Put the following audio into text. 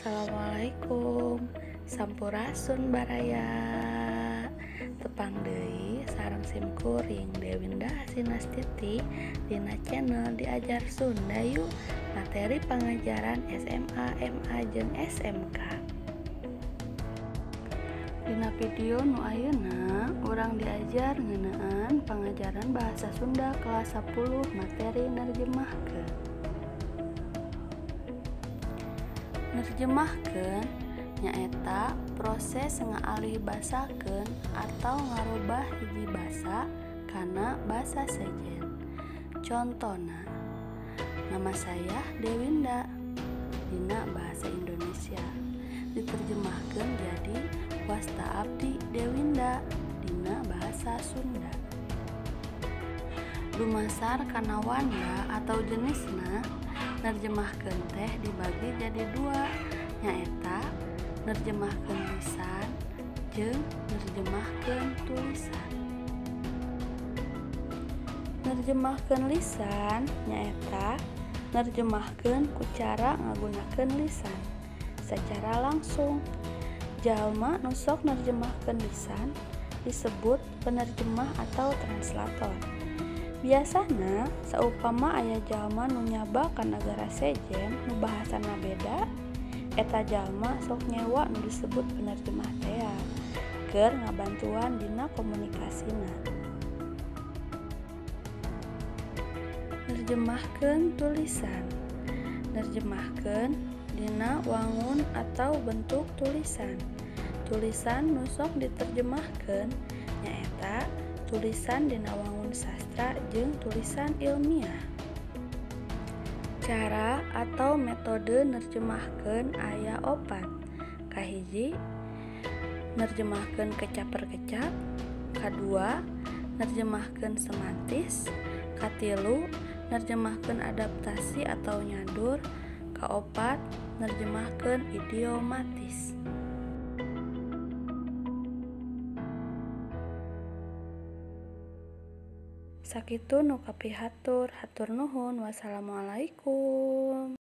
Assalamualaikum. Sampurasun baraya. Tepang deui sareng simkuring Dewinda Hasinastiti dina channel Diajar Sunda Yuk, materi pangajaran SMA, MA jeung SMK. Dina video nu ayeuna urang diajar ngeunaan pangajaran bahasa Sunda kelas 10 materi nerjemahkeun. Nerjemahkeun nyaeta proses ngaalih basakeun atau ngarubah hiji basa kana basa sejen. Contona, nama saya Dewinda dina bahasa Indonesia diterjemahkeun jadi wasta abdi Dewinda dina bahasa Sunda. Dumasar kana wanda atau jenisna, nerjemahkeun teh dibagi jadi dua, nyaeta nerjemahkeun lisan jeung nerjemahkeun tulisan. Nerjemahkeun lisan nyaeta nerjemahkeun ku cara ngagunakeun lisan secara langsung. Jalma nu sok nerjemahkeun lisan disebut penerjemah atau translator. Biasana saupama aya jalma nu nyaba ka nagara sejen nu bahasana beda, eta jalma sok nyewa nu disebut penerjemah tea keur ngabantuan dina komunikasina. Nerjemahkeun tulisan. Nerjemahkeun dina wangun atau bentuk tulisan. Tulisan nu sok diterjemahkeun nyaeta tulisan dina wangun sastra jeung tulisan ilmiah. Cara atau metode nerjemahkeun aya opat. Kahiji, nerjemahkeun kecap per kecap. Kadua, nerjemahkeun semantis. Katilu, nerjemahkeun adaptasi atau nyadur. Kaopat, nerjemahkeun idiomatis. Sakitu nu kapihatur, hatur nuhun. Wassalamualaikum.